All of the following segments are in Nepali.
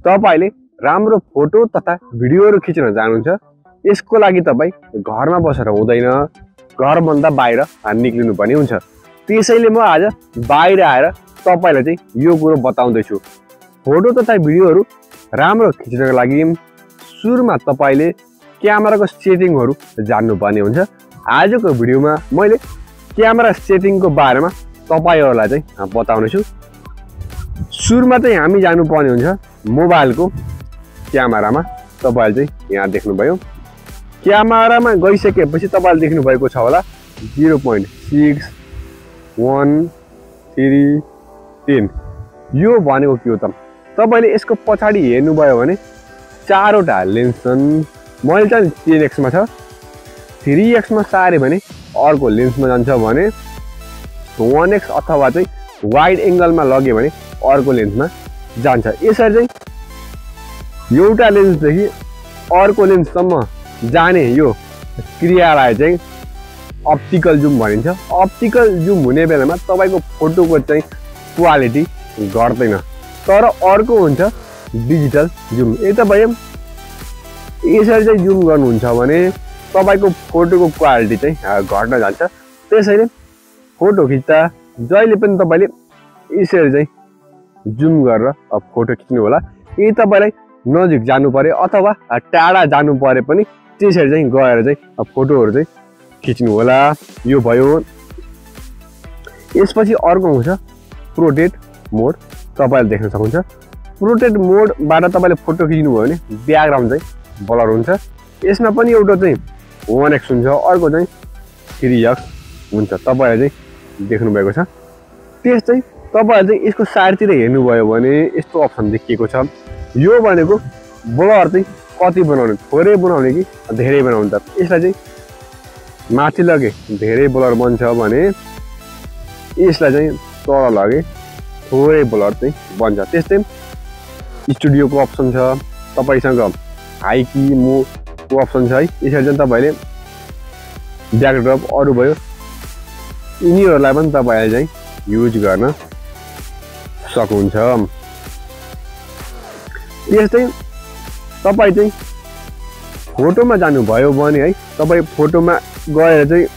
तपाईले राम्रो फोटो तथा भिडियोहरु खिच्न जानुहुन्छ, यसको लागि तपाई घरमा बसेर हुँदैन, घरभन्दा बाहिर निक्लिनु पनि हुन्छ। त्यसैले म आज बाहिर आएर तपाईलाई चाहिँ यो कुरो बताउँदै छु। फोटो तथा भिडियोहरु राम्रो खिच्नको लागि सुरुमा तपाईले क्यामेराको सेटिङहरु जान्नुपर्ने हुन्छ। आजको भिडियोमा मैले क्यामेरा सेटिङको बारेमा तपाईहरुलाई चाहिँ बताउने छु। सुरुमा चाहिँ हामी जानुपर्ने हुन्छ मोबाइलको क्यामेरामा। तपाईले चाहिँ यहाँ देख्नुभयो, क्यामेरामा गइसकेपछि तपाईले देख्नु भएको छ होला 0.61310। यो भनेको के हो त? तपाईले यसको पछाडी हेर्नुभयो भने चारवटा लेन्स छन्। मैले चाहिँ 10x मा छ, 3x मा सारे भने अर्को लेन्समा जान्छ भने 1x अथवा चाहिँ वाइड एंगलमा लगे भने अर्को लेन्समा जान्छ। यसरी चाहिँ एउटा लेन्सदेखि अर्को लेन्ससम्म जाने यो क्रियालाई चाहिँ अप्टिकल जुम भनिन्छ। अप्टिकल जुम हुने बेलामा तपाईको फोटोको चाहिँ क्वालिटी घट्दैन, तर अर्को हुन्छ डिजिटल जुम। तपाईले यसरी चाहिँ जुम गर्नुहुन्छ भने तपाईको फोटोको क्वालिटी चाहिँ घट्न जान्छ। त्यसैले फोटो खिच्दा जहिले पनि तपाईले यसरी चाहिँ जुम गरेर फोटो खिच्नु होला। यदि तपाईलाई नजिक जानु पर्यो अथवा टाढा जानु पर्यो पनि त्यसरी चाहिँ गएर चाहिँ फोटोहरु चाहिँ खिच्नु होला। यो भयो। यसपछि अर्को हुन्छ पोर्ट्रेट मोड। तपाईले देख्न सक्नुहुन्छ पोर्ट्रेट मोडबाट तपाईले फोटो खिच्नु भयो भने ब्याकग्राउन्ड चाहिँ ब्लर हुन्छ। यसमा पनि एउटा चाहिँ 1x हुन्छ, अर्को चाहिँ 3x हुन्छ। तपाईले चाहिँ देख्नु भएको छ। त्यस्तै तपाईले चाहिँ यसको साइडतिर हेर्नुभयो भने यस्तो अप्सन देखिएको छ। यो भनेको ब्लर चाहिँ कति बनाउने, थोरै बनाउने कि धेरै बनाउने त। यसलाई चाहिँ माथि लगे धेरै ब्लर बन्छ भने यसलाई चाहिँ तल लगे थोरै ब्लर चाहिँ बन्छ। त्यस्तै स्टुडियोको अप्सन छ, तपाईसँग हाई की मोको अप्सन छ है। यसरी चाहिँ तपाईले ब्याकड्रप अरु भयो यिनीहरुलाई पनि तपाईले चाहिँ युज गर्न सक्नुहुन्छ। त्यस्तै तपाई चाहिँ फोटोमा जानु भयो भने है, तपाई फोटोमा गएर चाहिँ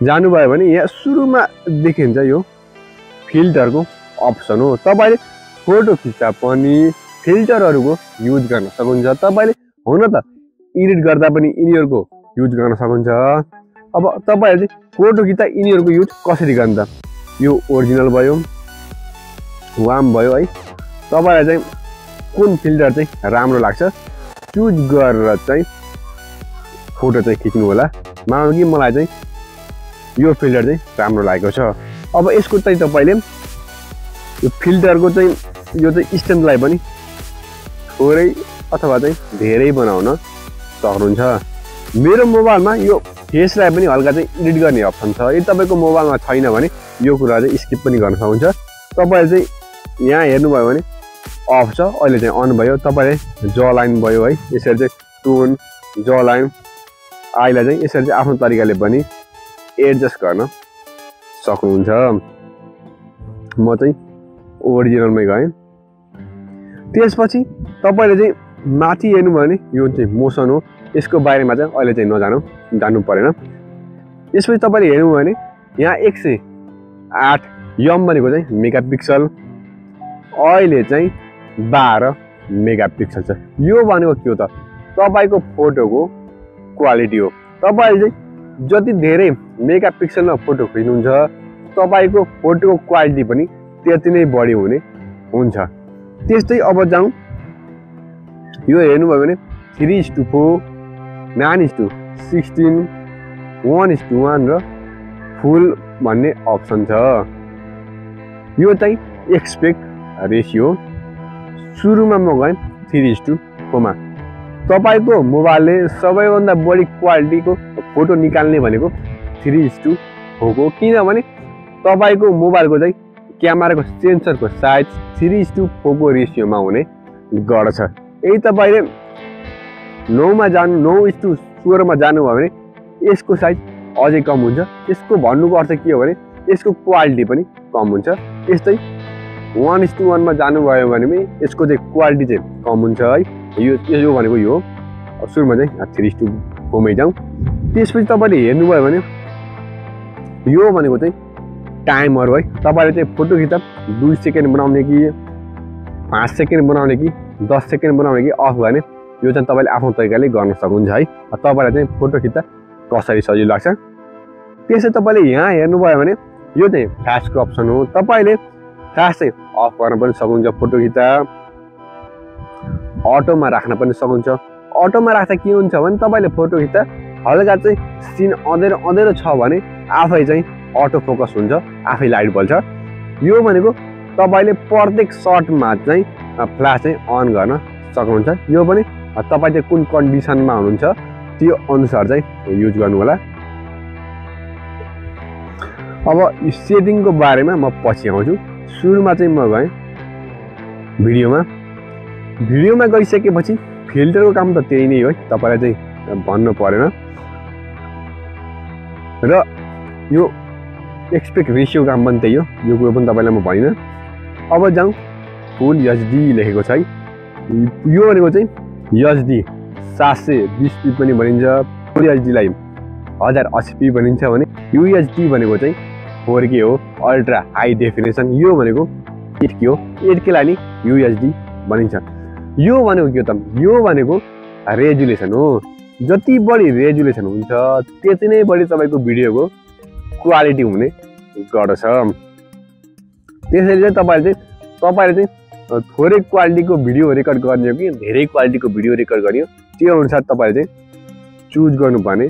जानु भयो भने यहाँ सुरुमा देखिन्छ यो फिल्टरको अप्सन हो। तपाईले फोटो खिच्दा पनि फिल्टरहरुको युज गर्न सक्नुहुन्छ। तपाईले हुन त एडिट गर्दा पनि यिनीहरुको युज गर्न सक्नुहुन्छ। अब तपाईले चाहिँ फोटो खिच्दा यिनीहरुको युज कसरी गर्ने त? यो ओरिजिनल भयो, वाम भयो है। तपाईलाई चाहिँ कुन फिल्टर चाहिँ राम्रो लाग्छ चुज गरेर चाहिँ फोटो चाहिँ खिच्नु होला। मानौ कि मलाई चाहिँ यो फिल्टर चाहिँ राम्रो लागेको छ। अब यसको चाहिँ तपाईले यो फिल्टरको चाहिँ यो चाहिँ स्ट्रेन्थलाई पनि थोरै अथवा चाहिँ धेरै बनाउन सक्नुहुन्छ। मेरो मोबाइलमा यो फेसलाई पनि हल्का चाहिँ एडिट गर्ने अप्सन छ। यदि तपाईको मोबाइलमा छैन भने यो कुरा चाहिँ स्किप पनि गर्न सक्नुहुन्छ। तपाईले चाहिँ यहाँ हेर्नुभयो भने अफ छ, अहिले चाहिँ अन भयो। तपाईले ज लाइन भयो है, यसरी चाहिँ टोन, ज लाइन, आइलाई चाहिँ यसरी चाहिँ आफ्नो तरिकाले पनि एडजस्ट गर्न सक्नुहुन्छ। म चाहिँ ओरिजिनलमै गएँ। त्यसपछि तपाईले चाहिँ माथि हेर्नुभयो भने यो चाहिँ मोसन हो। यसको बारेमा चाहिँ अहिले चाहिँ जानु परेन। यसपछि तपाईले हेर्नुभयो भने यहाँ 108 यम भनेको चाहिँ मेगापिक्सल, अहिले चाहिँ 12 मेगापिक्सल छ। यो भनेको के हो त? तपाईको फोटोको क्वालिटी हो। तपाईले चाहिँ जति धेरै मेगापिक्सलमा फोटो खिच्नुहुन्छ तपाईको फोटोको क्वालिटी पनि त्यति नै बढी हुने हुन्छ। त्यस्तै अब जाउँ, यो हेर्नुभयो भने 3:4, 9:16, 1:1 र फुल भन्ने अप्सन छ। यो चाहिँ एक्सपेक्ट रेसियो। सुरुमा म गएँ 3:4 मा। तपाईको मोबाइलले सबैभन्दा बढी क्वालिटीको फोटो निकाल्ने भनेको 3:4 हो। किनभने तपाईको मोबाइलको चाहिँ क्यामेराको सेन्सरको साइज 3:4 को रेसियोमा हुने गर्छ। यदि तपाईले 9:16 मा जानुभयो भने यसको साइज अझै कम हुन्छ। यसको भन्नुको अर्थ के हो भने यसको क्वालिटी पनि कम हुन्छ। यस्तै 1:1 मा जानुभयो भने पनि यसको चाहिँ क्वालिटी चाहिँ कम हुन्छ है। यो भनेको यो सुरुमा चाहिँ 3:4 मै जाउँ। त्यसपछि तपाईँले हेर्नुभयो भने यो भनेको चाहिँ टाइमर है। तपाईँले चाहिँ फोटो खिच्दा 2 सेकेन्ड बनाउने कि 5 सेकेन्ड बनाउने कि 10 सेकेन्ड बनाउने कि अफ गर्ने यो चाहिँ तपाईँले आफ्नो तरिकाले गर्न सक्नुहुन्छ है। तपाईँलाई चाहिँ फोटो खिच्दा कसरी सजिलो लाग्छ। त्यसै तपाईँले यहाँ हेर्नुभयो भने यो चाहिँ फ्ल्यासको अप्सन हो। तपाईँले फ्ल्यास चाहिँ अफ गर्न पनि सक्नुहुन्छ फोटो खिच्दा, अटोमा राख्न पनि सक्नुहुन्छ। अटोमा राख्दा के हुन्छ भने तपाईँले फोटो खिच्दा हल्का चाहिँ सिन अँधेरो छ भने आफै चाहिँ अटो फोकस हुन्छ, आफै लाइट बल्छ। यो भनेको तपाईँले प्रत्येक सर्टमा चाहिँ फ्ल्यास चाहिँ अन गर्न सक्नुहुन्छ। यो पनि तपाईँ चाहिँ कुन कन्डिसनमा हुनुहुन्छ त्यो अनुसार चाहिँ युज गर्नु होला। अब सेटिङको बारेमा म पछि आउँछु। सुरुमा चाहिँ म गएँ भिडियोमा गइसकेपछि फिल्टरको काम त त्यही नै हो है, तपाईँलाई चाहिँ भन्नु परेन। र यो एक्सपेक्ट रेसियो काम पनि त्यही हो, यो कुरो पनि तपाईँलाई म भनिनँ। अब जाउँ फुल एचडी लेखेको छ है। यो भनेको चाहिँ एचडी 720p पनि भनिन्छ, फुल एचडीलाई 1080p भनिन्छ भने UHD भनेको चाहिँ 4K हो, अल्ट्रा हाई डेफिनेसन। यो भनेको 8K हो, 8K लाई नि UHD भनिन्छ। यो भनेको के हो त? यो भनेको रेजुलेसन हो। जति बढी रेजुलेसन हुन्छ त्यति नै बढी तपाईँको भिडियोको क्वालिटी हुने गर्दछ। त्यसैले चाहिँ तपाईँले चाहिँ थोरै क्वालिटीको भिडियो रेकर्ड गर्ने हो कि धेरै क्वालिटीको भिडियो रेकर्ड गर्ने हो त्यो अनुसार तपाईँले चाहिँ चुज गर्नुपर्ने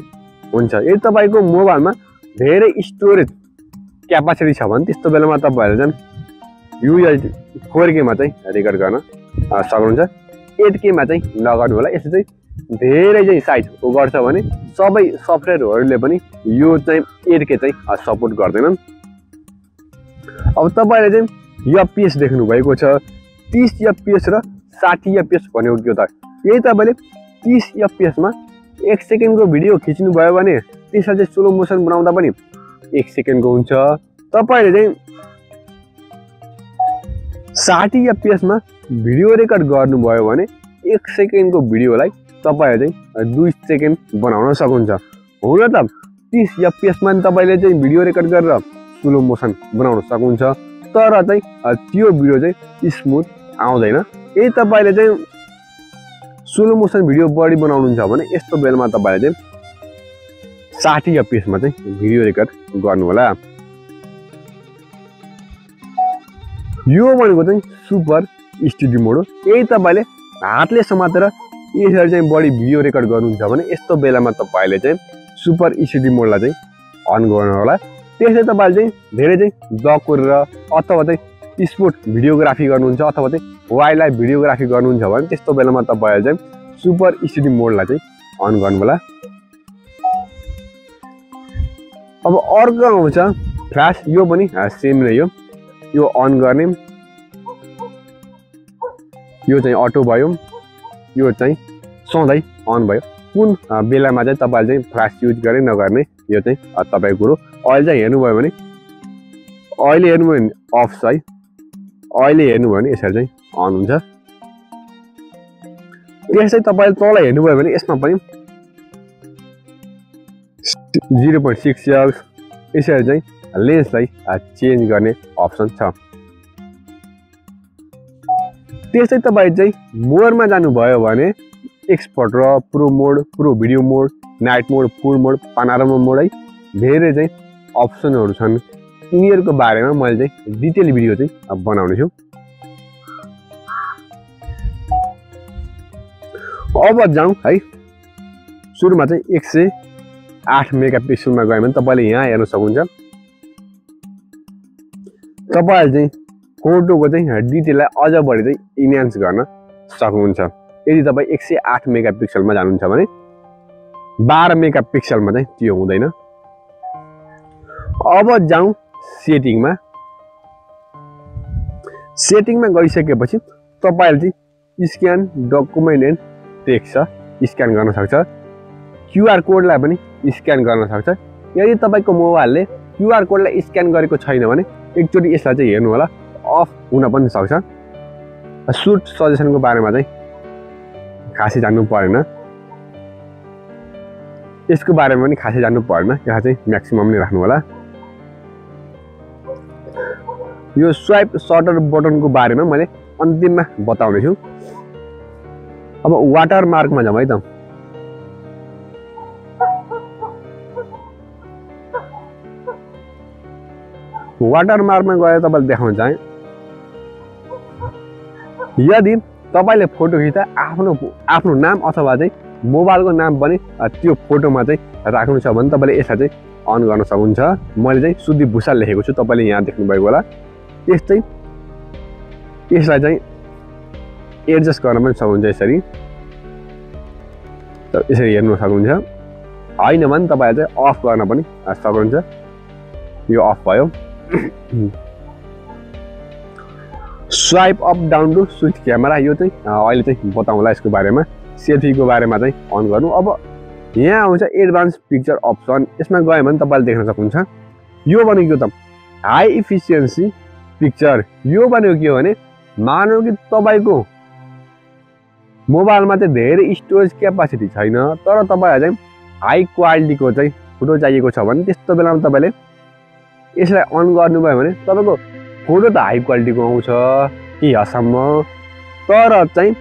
हुन्छ। यदि तपाईँको मोबाइलमा धेरै स्टोरेज क्यापासिटी छ भने त्यस्तो बेलामा तपाईँहरूले चाहिँ UHD 4K मा चाहिँ रेकर्ड गर्न सक्नुहुन्छ, 8K मा चाहिँ नगर्नु होला। यसले चाहिँ धेरै चाहिँ साइज गर्छ भने सबै सफ्टवेयरहरूले पनि यो चाहिँ 8K चाहिँ सपोर्ट गर्दैनन्। अब तपाईँले चाहिँ FPS देख्नु भएको छ, 30 FPS र 60 FPS भनेको के हो त? यही तपाईँले 30 FPS मा 1 सेकेन्डको भिडियो खिच्नु भयो भने त्यसलाई चाहिँ स्लो मोसन बनाउँदा पनि 1 सेकेन्डको हुन्छ। तपाईँले चाहिँ 60 FPS मा भिडियो रेकर्ड गर्नुभयो भने 1 सेकेन्डको भिडियोलाई तपाईँले चाहिँ 2 सेकेन्ड बनाउन सक्नुहुन्छ। हुन त 30 FPS मा तपाईँले चाहिँ भिडियो रेकर्ड गरेर स्लो मोसन बनाउन सक्नुहुन्छ, तर चाहिँ त्यो भिडियो चाहिँ स्मुथ आउँदैन। यदि तपाईँले चाहिँ स्लो मोसन भिडियो बढी बनाउनुहुन्छ भने यस्तो बेलामा तपाईँले चाहिँ 60 FPS मा चाहिँ भिडियो रेकर्ड गर्नु होला। यो भनेको चाहिँ सुपर स्टुडियो मोड हो। यदि तपाईँले हातले समातेर यसरी चाहिँ बढी भिडियो रेकर्ड गर्नुहुन्छ भने यस्तो बेलामा तपाईँले चाहिँ सुपर स्टुडियो मोडलाई चाहिँ अन गर्नु होला। त्यसै तपाईँले चाहिँ धेरै चाहिँ ब्लग गरेर अथवा चाहिँ स्पोर्ट भिडियोग्राफी गर्नुहुन्छ अथवा चाहिँ वाइल्ड लाइफ भिडियोग्राफी गर्नुहुन्छ भने त्यस्तो बेलामा तपाईँले चाहिँ सुपर स्टुडियो मोडलाई चाहिँ अन गर्नु होला। अब अर्को आउँछ फ्ल्यास, यो पनि सेम नै हो। यो अन गर्ने, यो चाहिँ अटो भयो, यो चाहिँ सधैँ अन भयो। कुन बेलामा चाहिँ तपाईँले चाहिँ फ्ल्यास युज गर्ने नगर्ने यो चाहिँ तपाईँको कुरो। अहिले चाहिँ हेर्नुभयो भने अहिले हेर्नुभयो भने अफ छ है, अहिले हेर्नुभयो भने यसरी चाहिँ अन हुन्छ। त्यसै तपाईँले तल हेर्नुभयो भने यसमा पनि 0.6x यसरी चाहिँ लेन्सलाई चेन्ज गर्ने अप्सन छ। त्यसै तपाईँ चाहिँ मोडमा जानुभयो भने एक्सपर्ट र प्रो मोड, प्रो भिडियो मोड, नाइट मोड, फुल मोड, पानोरामा मोड है, धेरै चाहिँ अप्सनहरू छन्। यिनीहरूको बारेमा मैले चाहिँ डिटेल भिडियो चाहिँ बनाउने छु। अब जाउँ है, सुरुमा चाहिँ 108 मेगापिक्सलमा गयो भने तपाईँले यहाँ हेर्न सक्नुहुन्छ। तपाईँले चाहिँ फोटोको चाहिँ डिटेललाई अझ बढी चाहिँ इन्हान्स गर्न सक्नुहुन्छ। यदि तपाईँ 108 मेगापिक्सलमा जानुहुन्छ भने 12 मेगापिक्सलमा चाहिँ त्यो हुँदैन। अब जाउँ सेटिङमा। सेटिङमा गइसकेपछि तपाईँले चाहिँ scan document and text scan गर्न सक्छ, QR कोडलाई पनि स्क्यान गर्न सक्छ। यदि तपाईँको मोबाइलले क्युआर कोडलाई स्क्यान गरेको छैन भने एकचोटि यसलाई चाहिँ हेर्नु होला, अफ हुन पनि सक्छ। सुट सजेसनको बारेमा चाहिँ खासै जान्नु परेन, यसको बारेमा पनि खासै जान्नु परेन, यहाँ चाहिँ म्याक्सिमम नै राख्नु होला। यो स्वाइप सटर बटनको बारेमा मैले अन्तिममा बताउने छु। अब वाटरमार्कमा जाउँ है त। वाटरमार्कमा गएर तपाईँले देखाउन चाहे यदि तपाईँले फोटो खिच्दा आफ्नो नाम अथवा चाहिँ मोबाइलको नाम पनि त्यो फोटोमा चाहिँ राख्नु छ भने तपाईँले यसलाई चाहिँ अन गर्न सक्नुहुन्छ। मैले चाहिँ सुधी भुषाल लेखेको छु, तपाईँले यहाँ देख्नुभएको होला। यसलाई चाहिँ एडजस्ट गर्न पनि सक्नुहुन्छ, यसरी हेर्नु सक्नुहुन्छ। होइन भने तपाईँले चाहिँ अफ गर्न पनि सक्नुहुन्छ। यो अफ भयो। Swipe up down to switch camera, यो चाहिँ अहिले चाहिँ बताउँला यसको बारेमा। सेल्फीको बारेमा चाहिँ अन गर्नु। अब यहाँ आउँछ एडभान्स पिक्चर अप्सन, यसमा गयो भने तपाईँले देख्न सक्नुहुन्छ। यो भनेको त हाई इफिसियन्सी पिक्चर। यो भनेको के हो भने मानौ कि तपाईँको मोबाइलमा चाहिँ धेरै स्टोरेज क्यापासिटी छैन, तर तपाईँलाई चाहिँ हाई क्वालिटीको चाहिँ फोटो चाहिएको छ भने त्यस्तो बेलामा तपाईँले यसलाई अन गर्नुभयो भने तपाईँको फोटो त हाई क्वालिटीको आउँछ केही हदसम्म, तर चाहिँ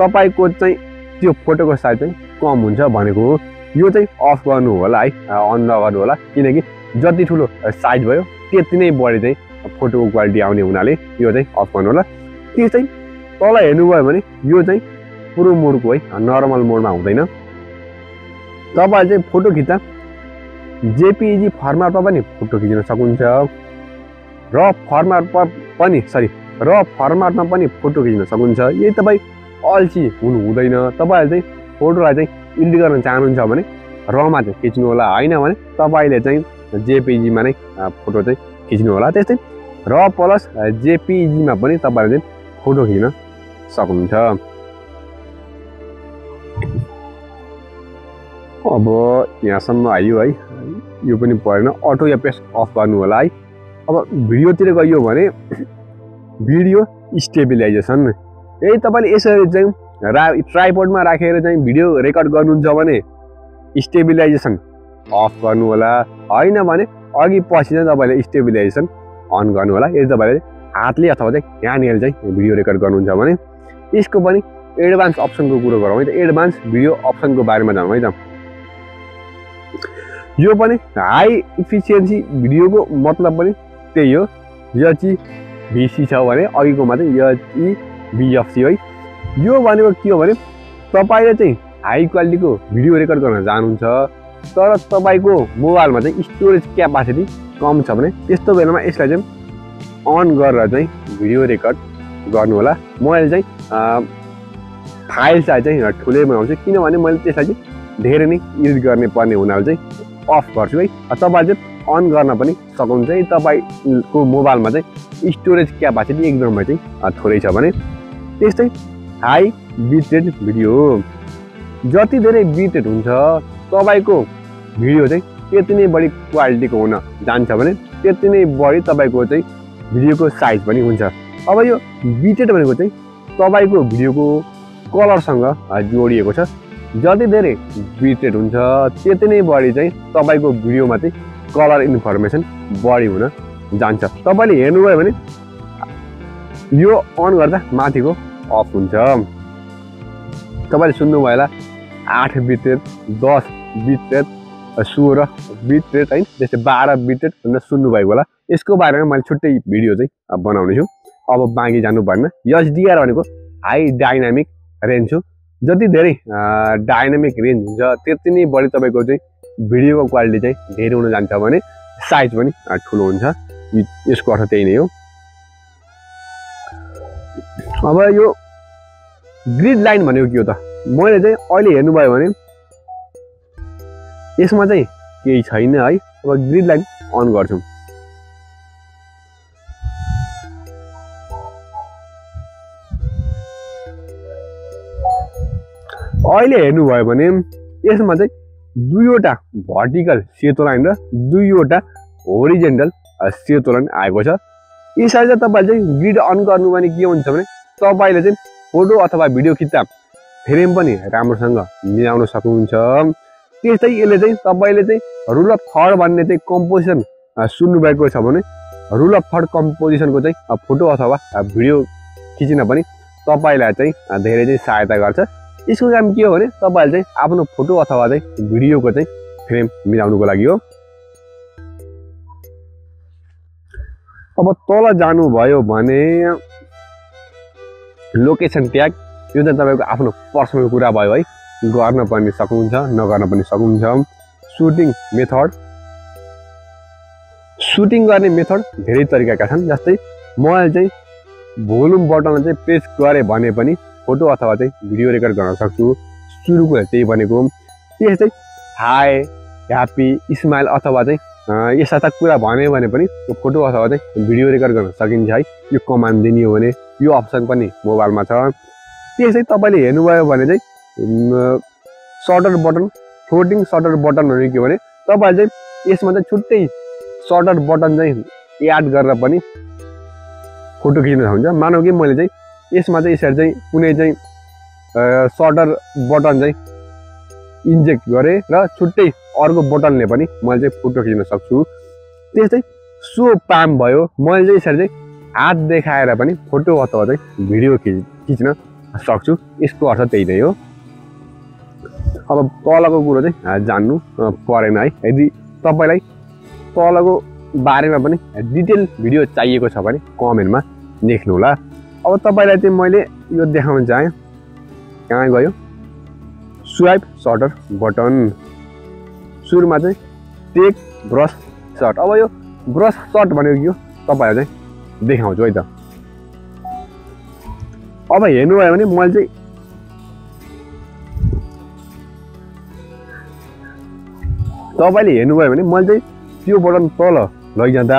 तपाईँको चाहिँ त्यो फोटोको साइज चाहिँ कम हुन्छ भनेको हो। यो चाहिँ अफ गर्नु होला है, अन नगर्नु होला, किनकि जति ठुलो साइज भयो त्यति नै बढी चाहिँ फोटोको क्वालिटी आउने हुनाले यो चाहिँ अफ गर्नु होला। त्यो चाहिँ तल हेर्नुभयो भने यो चाहिँ प्रो मोडको है, नर्मल मोडमा हुँदैन। तपाईँले चाहिँ फोटो खिच्दा जेपीजी फर्मेटमा पनि फोटो खिच्न सक्नुहुन्छ, र फर्मेटमा पनि फोटो खिच्न सक्नुहुन्छ। यही तपाईँ अल्छी हुनु हुँदैन। तपाईँले चाहिँ फोटोलाई चाहिँ एडिट गर्न चाहनुहुन्छ भने रमा चाहिँ खिच्नु होला, होइन भने तपाईँले चाहिँ जेपीजीमा नै फोटो चाहिँ खिच्नु होला। त्यस्तै र प्लस जेपीजीमा पनि तपाईँले चाहिँ फोटो खिच्न सक्नुहुन्छ। अब यहाँसम्म आयो है, यो पनि परेन। अटो एफएक्स अफ गर्नु होला है। अब भिडियोतिर गयो भने भिडियो स्टेबिलाइजेसन, यही तपाईँले यसरी चाहिँ ट्राइपोडमा राखेर चाहिँ भिडियो रेकर्ड गर्नुहुन्छ भने स्टेबिलाइजेसन अफ गर्नु होला, होइन भने अघि पछि चाहिँ तपाईँले स्टेबिलाइजेसन अन गर्नु होला। यदि तपाईँले हातले अथवा चाहिँ ह्यान्डहेल्ड चाहिँ भिडियो रेकर्ड गर्नुहुन्छ भने। यसको पनि एडभान्स अप्सनको कुरो गरौँ है त। एडभान्स भिडियो अप्सनको बारेमा जाउँ है त। यो पनि हाई इफिसियन्सी भिडियोको मतलब पनि त्यही हो। HEVC छ भने अघिकोमा चाहिँ HEVC है। यो भनेको के हो भने तपाईँले चाहिँ हाई क्वालिटीको भिडियो रेकर्ड गर्न चाहनुहुन्छ, तर तपाईँको मोबाइलमा चाहिँ स्टोरेज क्यापासिटी कम छ भने त्यस्तो बेलामा यसलाई चाहिँ अन गरेर चाहिँ भिडियो रेकर्ड गर्नु होला। मैले चाहिँ फाइल साइज चाहिँ ठुलै बनाउँछु, किनभने मैले त्यसलाई चाहिँ धेरै नै एडिट गर्ने पर्ने हुनाले चाहिँ अफ गर्छु है। तपाईँले चाहिँ अन गर्न पनि सक्नुहुन्छ। तपाईँको मोबाइलमा चाहिँ स्टोरेज क्यापासिटी एकदमै चाहिँ थोरै छ भने। त्यस्तै हाई बिटरेट भिडियो, जति धेरै बिटरेट हुन्छ तपाईँको भिडियो चाहिँ त्यति नै बढी क्वालिटीको हुन जान्छ भने त्यति नै बढी तपाईँको चाहिँ भिडियोको साइज पनि हुन्छ। अब यो बिटरेट भनेको चाहिँ तपाईँको भिडियोको कलरसँग जोडिएको छ। जति धेरै बिटरेट हुन्छ त्यति नै बढी चाहिँ तपाईँको भिडियोमा चाहिँ कलर इन्फर्मेसन बढी हुन जान्छ। तपाईँले हेर्नुभयो भने यो अन गर्दा माथिको अफ हुन्छ। तपाईँले सुन्नुभयो होला 8 बिटरेट, 10 बिटरेट, 16 बिटरेट है, त्यस्तै 12 बिटरेट भनेर सुन्नुभएको होला। यसको बारेमा मैले छुट्टै भिडियो चाहिँ बनाउने छु, अब बाँकी जानु पर्दैन। HDR भनेको हाई डाइनामिक रेन्ज हो। जति धेरै डाइनामिक रेन्ज हुन्छ त्यति नै बढी तपाईँको चाहिँ भिडियोको क्वालिटी चाहिँ धेरै हुन जान्छ भने साइज पनि ठुलो हुन्छ। यसको अर्थ त्यही नै हो। अब यो ग्रिड लाइन भनेको के हो त? मैले चाहिँ अहिले हेर्नुभयो भने यसमा चाहिँ केही छैन है। अब ग्रिड लाइन अन गर्छु। अहिले हेर्नुभयो भने यसमा चाहिँ दुईवटा भर्टिकल सेतो लाइन र दुईवटा होरिजेन्टल सेतो लाइन आएको छ। यसरी चाहिँ तपाईँले चाहिँ ग्रिड अन गर्नु भने के हुन्छ भने तपाईँले चाहिँ फोटो अथवा भिडियो खिच्दा फ्रेम पनि राम्रोसँग मिलाउन सक्नुहुन्छ। त्यस्तै यसले चाहिँ तपाईँले चाहिँ रुल अफ थर्ड भन्ने चाहिँ कम्पोजिसन सुन्नुभएको छ भने रुल अफ थर्ड कम्पोजिसनको चाहिँ फोटो अथवा भिडियो खिच्न पनि तपाईँलाई चाहिँ धेरै चाहिँ सहायता गर्छ। यसको काम के हो भने तपाईँले चाहिँ आफ्नो फोटो अथवा चाहिँ भिडियोको चाहिँ फ्रेम मिलाउनुको लागि हो। अब तल जानुभयो भने लोकेसन ट्याग, यो चाहिँ तपाईँको आफ्नो पर्सनल कुरा भयो है, गर्न पनि सक्नुहुन्छ नगर्न पनि सक्नुहुन्छ। सुटिङ मेथड, सुटिङ गर्ने मेथड धेरै तरिकाका छन्। जस्तै मैले चाहिँ भोल्युम बटन चाहिँ प्रेस गरेँ भने पनि फोटो अथवा चाहिँ भिडियो रेकर्ड गर्न सक्छु। सुरुको त्यही भनेको। त्यस्तै हाई, ह्याप्पी, स्माइल अथवा चाहिँ यस्ता कुरा भन्यो भने पनि फोटो अथवा चाहिँ भिडियो रेकर्ड गर्न सकिन्छ है। यो कमान्ड दिने हो भने यो अप्सन पनि मोबाइलमा छ। त्यसै तपाईँले हेर्नुभयो भने चाहिँ सर्टर बटन, फ्लोटिङ सर्टर बटनहरू के भने तपाईँले चाहिँ यसमा चाहिँ छुट्टै सर्टर बटन चाहिँ एड गरेर पनि फोटो खिच्न सक्नुहुन्छ। मानौ कि मैले चाहिँ यसमा चाहिँ यसरी चाहिँ कुनै चाहिँ सर्टर बटन चाहिँ इन्जेक्ट गरेँ र छुट्टै अर्को बटनले पनि मैले चाहिँ फोटो खिच्न सक्छु। त्यस्तै सो पाम भयो, मैले चाहिँ यसरी चाहिँ हात देखाएर पनि फोटो अथवा चाहिँ भिडियो खिच्न सक्छु। यसको अर्थ त्यही नै हो। अब तलको कुरो चाहिँ जान्नु परेन है। यदि तपाईँलाई तलको बारेमा पनि डिटेल भिडियो चाहिएको छ भने कमेन्टमा लेख्नु होला। अब तपाईँलाई चाहिँ मैले यो देखाउन चाहेँ, कहाँ गयो, स्वाइप सर्टर बटन। सुरुमा चाहिँ टेक ब्रस सर्ट। अब यो ब्रस सर्ट भनेको के हो तपाईँलाई चाहिँ देखाउँछु है त। अब हेर्नुभयो भने मैले चाहिँ तपाईँले हेर्नुभयो भने मैले चाहिँ त्यो बटन तल लैजाँदा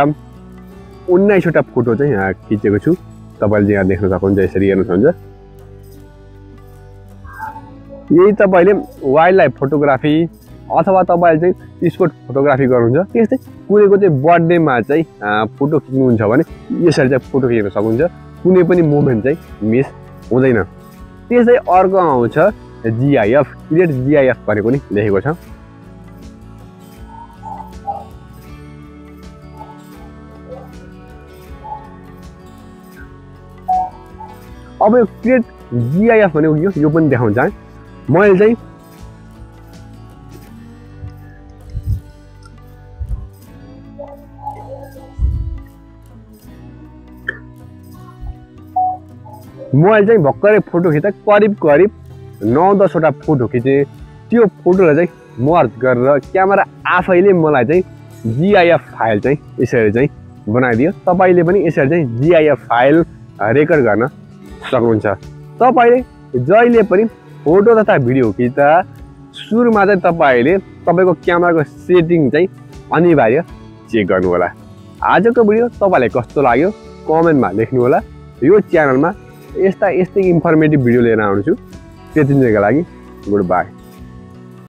19वटा फोटो चाहिँ यहाँ खिचेको छु। तपाईँले यहाँ देख्न सक्नुहुन्छ, यसरी हेर्न सक्नुहुन्छ। यही तपाईँले वाइल्ड लाइफ फोटोग्राफी अथवा तपाईँले चाहिँ स्पोर्ट फोटोग्राफी गर्नुहुन्छ, त्यस्तै कुनैको चाहिँ बर्थडेमा चाहिँ फोटो खिच्नुहुन्छ भने यसरी चाहिँ फोटो खिच्न सक्नुहुन्छ। कुनै पनि मोमेन्ट चाहिँ मिस हुँदैन। त्यस्तै अर्को आउँछ जिआइएफ, क्रिएट जिआइएफ भनेको नि लेखेको छ। अब यो क्रिएट जिआइएफ भनेको यो पनि देखाउन चाहेँ। मैले चाहिँ भर्खरै फोटो खिच्दा करिब 9-10वटा फोटो खिचेँ। त्यो फोटोलाई चाहिँ मर्ज गरेर क्यामेरा आफैले मलाई चाहिँ जिआइएफ फाइल चाहिँ यसरी चाहिँ बनाइदियो। तपाईँले पनि यसरी चाहिँ जिआइएफ फाइल रेकर्ड गर्न सक्नुहुन्छ। तपाईँले जहिले पनि फोटो तथा भिडियो खिच्दा सुरुमा चाहिँ तपाईँले तपाईँको क्यामेराको सेटिङ चाहिँ अनिवार्य चेक गर्नु होला। आजको भिडियो तपाईँलाई कस्तो लाग्यो कमेन्टमा लेख्नु होला। यो च्यानलमा यस्तै इन्फर्मेटिभ भिडियो लिएर आउँछु। त्यतिन्जेलको लागि गुड बाई।